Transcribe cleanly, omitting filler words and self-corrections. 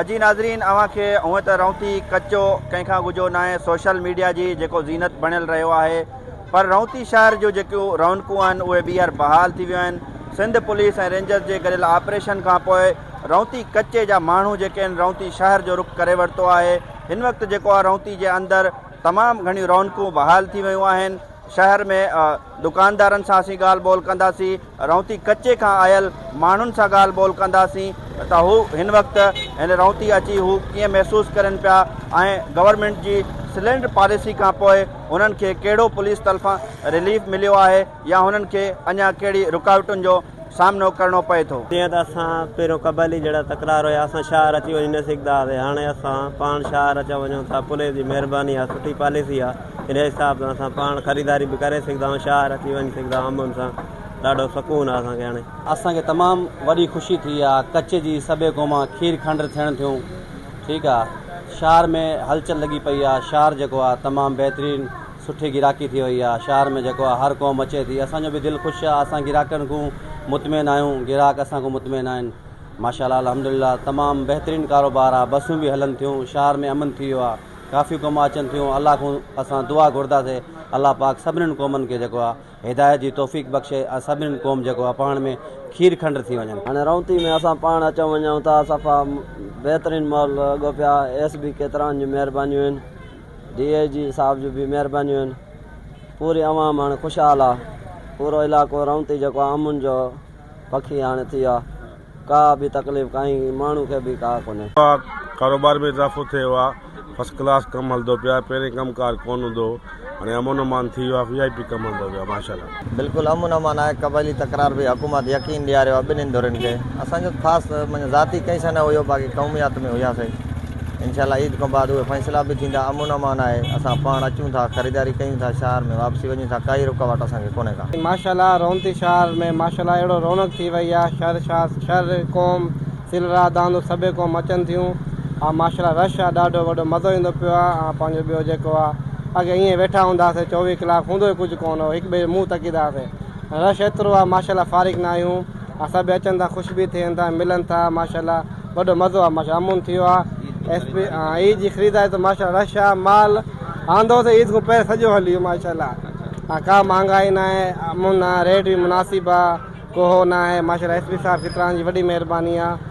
جي ناظرين اوهان کي هونئن ته رونتي ڪچو ڪنهن کان ڳجهو ناهي، سوشل ميڊيا جي جيڪو زينت بڻيل رهيو آهي، پر رونتي شهر جون جيڪيون رونقون آهن اهي ٻيهر بحال ٿي ويون آهن. سنڌ پوليس ۽ رينجرز جي گڏيل آپريشن کان پوء رونتي ڪچي جا ماڻهو جيڪي آهن رونتي شهر جو رخ ڪري ورتو آهي. هن وقت جيڪو آهي رونتي جي اندر تمام گهڻيون رونقون بحال ٿي ويون آهن. شهر ۾ دڪاندارن سان اسين ڳالهه ٻولهه ڪنداسين، رونتي ڪچي کان آيل ماڻهن سان ڳالهه ٻولهه ڪنداسين ته هو هن وقت هن رونتي اچي هو ڪيئن محسوس ڪرين پيا ۽ گورنمينٽ جي سلينڊر پاليسي کان پوء هنن کي ڪهڙو پوليس طرفان رليف مليو آهي يا هنن کي اڃا ڪهڙي رڪاوٽن جو سامنو ڪرڻو پئي ٿو. جيئن ته اسان پهريون قبائلي جهڙا تڪرار هيا اسان شهر اچي وڃي نه سگهندا هئاسين هاڻي اسان پاڻ شهر اچي وڃون ٿا پوليس جي مهرباني آهي سٺي پاليسي آهي ان حساب سان اسان پاڻ خريداري به ڪري سگهندا آهيون شهر اچي وڃي سگهندا آهيون امن سان ڏاڍو سڪون آهي اسان کي هاڻي. اسان کي تمام وڏي خوشي ٿي آ ڪچي جي سڀي قومان کير کنڊ ٿيڻ ٿيون ٺيڪ آ شهر ۾ هلچل لڳي پئي آ شهر جيڪو آ تمام بهترين سٺي گراڪي ٿي وئي آ شهر ۾ جيڪو آ هر قوم اچي ٿي اسان جو به دل خوش آ اسان گراڪن کون مطمئن آهيون گراڪ اسان کون مطمئن آهن ماشاءالله الحمدلله تمام بهترين ڪاروبار آ بسون به هلن ٿيون شهر ۾ امن ٿي ويو آ ڪافي قومان اچن ٿيون الله کون اسان دعا گهرنداسي الله پاڪ سڀنين قومن کي جيڪو آ هدايت جي توفيق بخشي ۽ سڀنين قوم جيڪو آ پاڻ ۾ کير کنڊ ٿي وڃن. هاڻي رونتي ۾ اسان پاڻ اچون وڃون ٿا صفا بهترين ماحول لڳو پيو آ ايس بي کيتران جون مهربانيون آهن. ڊي I جي صاحب جون به مهربانيون آهن پوري عوام هاڻي خوشحال آ پورو علائقو رونتي جيڪو آ امن جو پکي هاڻي ٿي ويو آ ڪا به تڪليف ڪائين ماڻهو کي به ڪا ڪونهي. ڪاروبار ۾ اضافو ٿيو آ فرسٽ ڪلاس ڪم هلندو پيو آ پهرين ڪم ڪار ڪون هوندو هو هاڻي امن امان ٿي ويو آ وي آء پي ڪم هلندو پيو آ ماشاءالله. بلڪل امن امان آهي قبائلي تڪرار به حڪومت يقين ڏياريو آهي ٻنهين ڌرين کي اسان جو خاص معنيٰ ذاتي ڪنهن سان نه هيو باقي قوميات ۾ هياسين انشاء الله عيد کان بعد اهي فيصلا به ٿيندا امن امان آهي اسان پاڻ اچون ٿا خريداري ڪيون ٿا شهر ۾ واپسي وڃون ٿا ڪائي رڪاوٽ اسان کي ڪونهي ڪا. ماشاء الله رونتي شهر ۾ ماشاء الله اهڙو رونق ٿي وئي آ شھر شھر شھر قوم سلرا داندو سڀي قوم اچن ٿيون آ ماشاء الله رش آ ڏاڍو وڏو مزو ايندو پيو آ آ پنهنجو ٻيو جيڪو آ اڳي ائين ويٺا هوندا هئاسي چوويهه ڪلاڪ هوندو ئي ڪجهه ڪونه هو هڪ ٻئي جو منهن تڪيندا هئاسي رش ايترو آ ماشاء الله فارغ نه آهيون آ سڀ اچن ٿا خوش به ٿين ٿا ملن ٿا ماشاء الله وڏو مزو آ ماشاء امن ٿي ويو آ ايس پي عيد جي خريداري ته ماشاء الله رش آ مال آندو ته عيد کان پهرين سڄو هلي ويو ماشاء الله ڪا مهانگائي نه آهي امن آ ريٽ به مناسب آ ڪو هو نه آهي ماشاء الله ايس پي صاحب کيتران جي وڏي مهرباني آ.